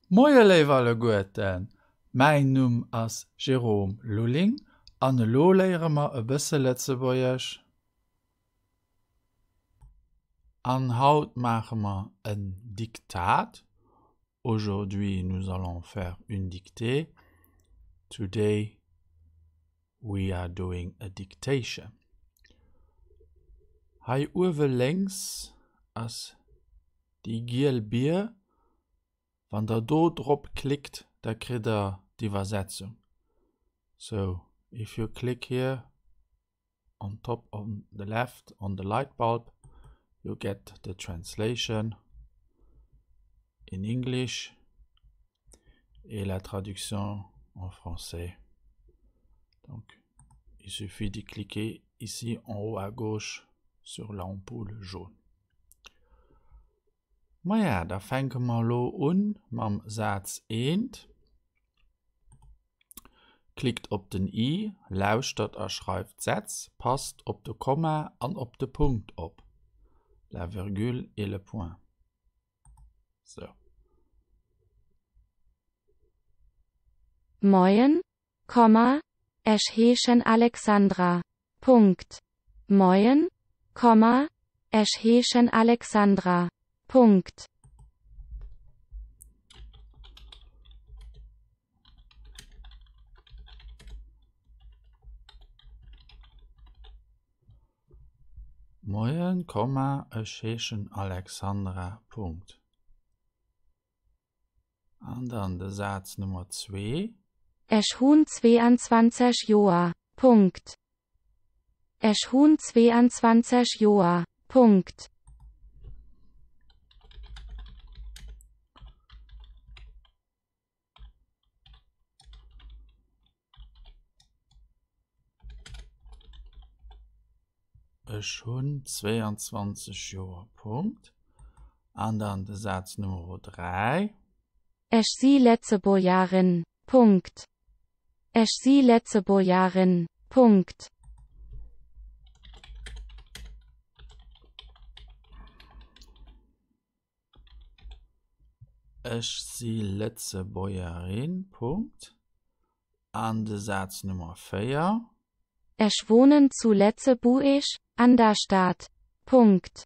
Moie léif alleguerten, mäin Numm ass Jérôme Lulling an elo léiere mer e bësse Lëtzebuergesch. An haut maache mer en Diktat, aujourd'hui nous allons faire une dictée, today we are doing a dictation. Hei uewe lénks ass déi giel Bier, wann der do drop klickt, da kritt der d'Iwwersetzung. So if you click here on top on the left on the light bulb, you get the translation in English et la traduction en français. Donc il suffit de cliquer ici en haut à gauche sur l'ampoule jaune. Maja, da fänke mer elo un mam Saz eent. Klickt op den i, lauschtert a schreift d'Sätz, passt op de Komma an op de Punkt op, la virgule et le point. Sou. Moien, Komma, ech heeschen Alexandra. Punkt. Moien, Komma, ech heeschen Alexandra. Punkt. Moien, Komma, ech heeschen Alexandra. Punkt. An dann de Saz Nummer zwee. Ech hun 22 Joer. Punkt. Ech hun 22 Joer. Punkt. Ech hunn 22 Joer. Punkt. An dann de Saz Numero 3. Ech si Letzebuergerin. Punkt. Ech si Letzebuergerin. Punkt. Ech si Lëtzebuergerin. Punkt. An de Saz Nummer 4. Ech wohnen zu Lëtzebuerg an der Stad. Punkt.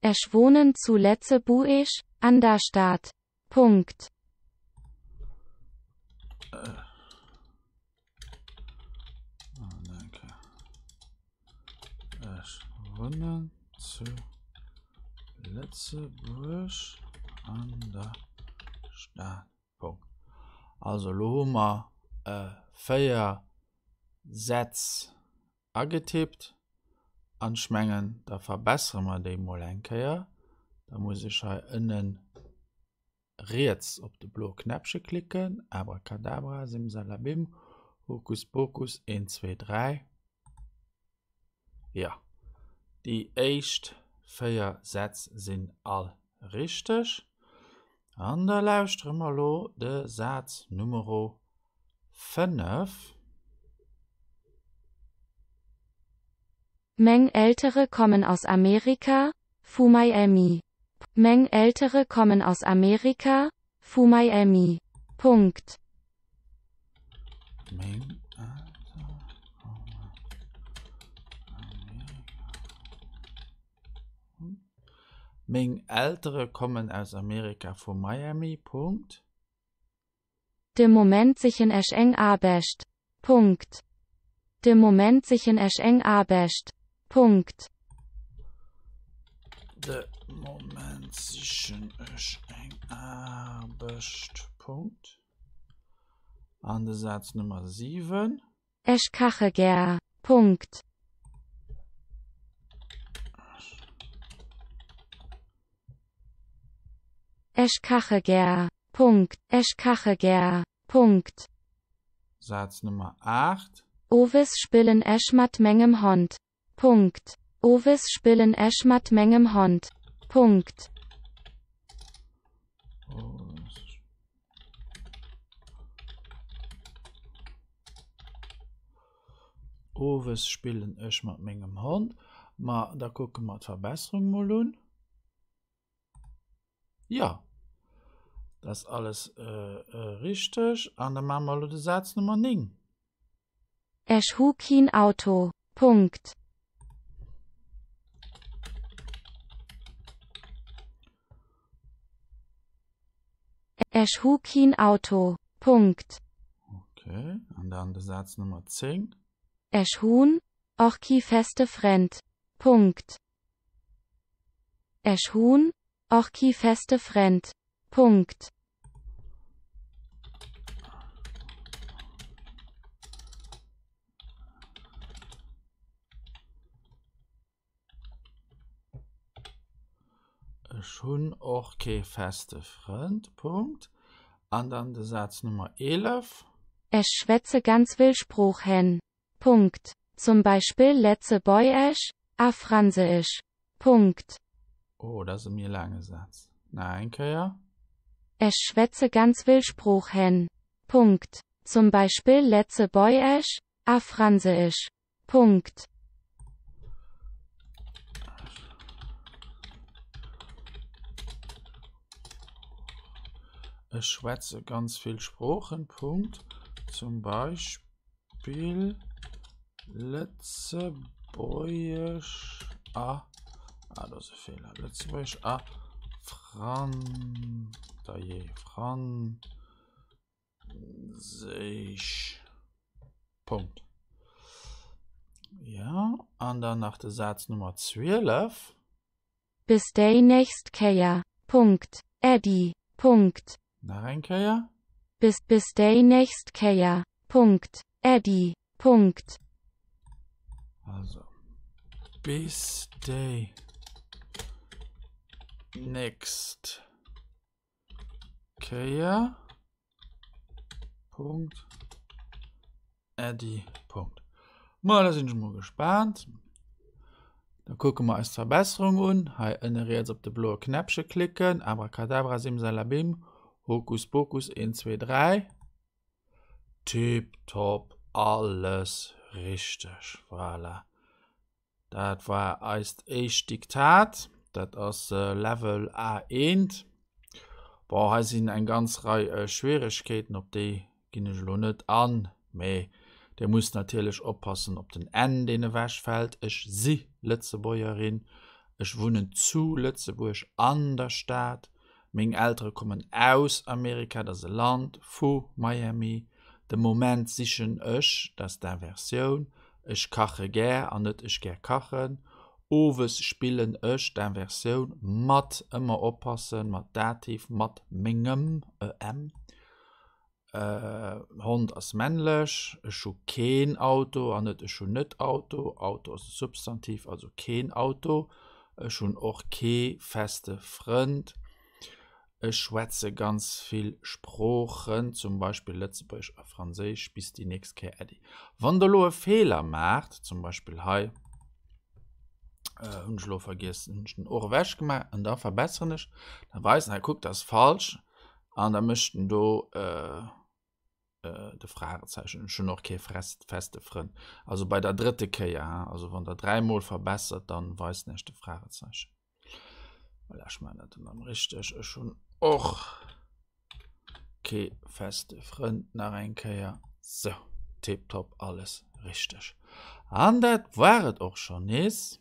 Ech wohnen zu Lëtzebuerg an der Stad. Punkt. Ech wunnen zu Lëtzebuerg an der Stad. Punkt. Also elo hu mer 4 Sätz agetippt an ech mengen da verbessere mer déi mol eng Kéier. Da muss ech hei ënnen riets op de blo Knäppche klicken, Abracadabra, Simsalabim, Hokuspokus, 1, 2, 3. Jo, déi éischt 4 Sätz sinn all richteg. An da lauschtere mer elo de Saz Numero 5. Meng Eltere kommen aus Amerika, vu Miami. Meng Eltere kommen aus Amerika, vu Miami. Punkt. Meng Eltere kommen Meng Eltere kommen aus Amerika, vu Miami. Punkt. De Moment sichen ech eng Aarbecht. Punkt. De Moment sichen ech eng Aarbecht. Punkt. De Moment sichen ech eng Aarbecht. Punkt. An de Saz Nummer 7. Ech kache gär. Punkt. Ech kache gär. Punkt. Ech kache gär. Punkt. Saz Nummer 8. Owes spillen ech mat mengem Hond. Punkt. Owes spillen ech mat mengem Hond. Punkt. Owes spillen ech mat mengem Hond. Ma da kucke mer d'Verbesserung mol un. Jo. Dat ass alles richteg. An da maache mer elo de Saz Nummer 9. Ech hu keen Auto. Punkt. Ech hu keen Auto. Punkt. Okay, an dann de Saz Nummer 10. Ech hunn och kee feste Frënd. Punkt. Ech hunn och kee feste Frënd. Punkt. Ech hunn och kee feste Frënd. Punkt. An dann de Saz Nummer 11. Ech schwätze ganz vill Sproochen. Punkt. Zum Beispill Lëtzebuergesch a Franséisch. Punkt. Oh, dat ass e méi laange Saz. Nach eng Kéier. Ech schwätze ganz vill Sproochen. Punkt. Zum Beispill Lëtzebuergesch a Franséisch. Punkt. Ech schwätze ganz vill Sproochen. Punkt. Zum Beispill Lëtzebuergesch a, ah, do ass e Feeler, Lëtzebuergesch a Fran, dajee, Fran. Franséisch. Punkt. Ja, an dann nach de Saz Nummer 12. Bis déi nächst Kéier. Punkt. Äddi. Punkt. Nach eng Kéier. Bis, bis déi nächst Kéier. Punkt. Äddi. Punkt. Also, bis déi nächst Kéier. Punkt. Äddi. Punkt. Ma da sinn ech mol gespaant. Da kucke mer eis d'Verbesserung un. Hei ënne riets op de bloe Knäppche klicken. Abracadabra, Simsalabim, Hokus Pokus, 1, 2, 3. Tiptop, alles richteg. Voilà. Dat war eist éischt Diktat. Dat ass Level A1. Bon, hei sinn eng ganz Rei Schwieregkeeten, op déi ginn ech elo net an, mee Dir musst natierlech oppassen op den N, deen ewechfält. Ech si Lëtzebuergerin. Ech wunnen zu Lëtzebuerg an der Stad. Meng Eltere kommen aus Amerika, dat ass e Land, vu Miami. De Moment sichen ech, dat ass d'Inversioun, ech kache gär an net ech gär kachen. Owes spillen ech, d'Inversioun, mat, ëmmer oppassen, mat Dativ, mat mengem, em. Hond ass männlech, ech hu keen Auto an net ech hunn net Auto. Auto ass e Substantiv, also keen Auto. Ech hunn och kee feste Frënd. Ech schwätze ganz vill Sproochen, zum Beispill Lëtzebuergesch a Franséisch. Bis déi nächst Kéier, Äddi. Wann der elo e Feeler maacht, zum Beispill hei, hunn ech elo vergiess, hunn ech den och ewechgemaach an da verbesseren ech, da weisen, hei kuckt, dat ass falsch. An da mécht en do de Fragezeichen. Ech hunn och kee feste Frënd. Also bei der drëtte Kéier, hein, also wann der dräimol verbessert, dann weist en iech de Fragezeichen. Voilà, ech maachen dat dann erëm richteg. Ech hunn och kee feste Frënd nach eng Kéier. Sou, tiptop, alles richteg. An dat war et och schonn nees.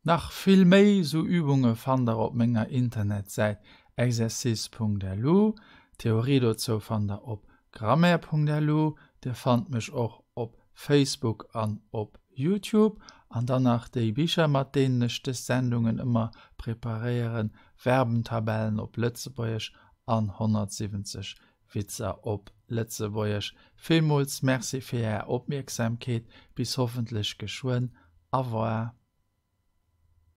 Nach vill méi sou Übunge fannt der op menger Internetsäit exercice.lu. D'Theorie dozou fannt der op grammaire.lu. Dir fannt mech och op Facebook an op Youtube. An dann nach déi Bicher mat deenen ech des Sendungen ëmmer preparéieren, Verbentabellen op Lëtzebuergesch an 170 Witzer op Lëtzebuergesch. Villmools Merci fir Är Opmierksamkeet. Bis hoffentlech geschwënn. Au revoir.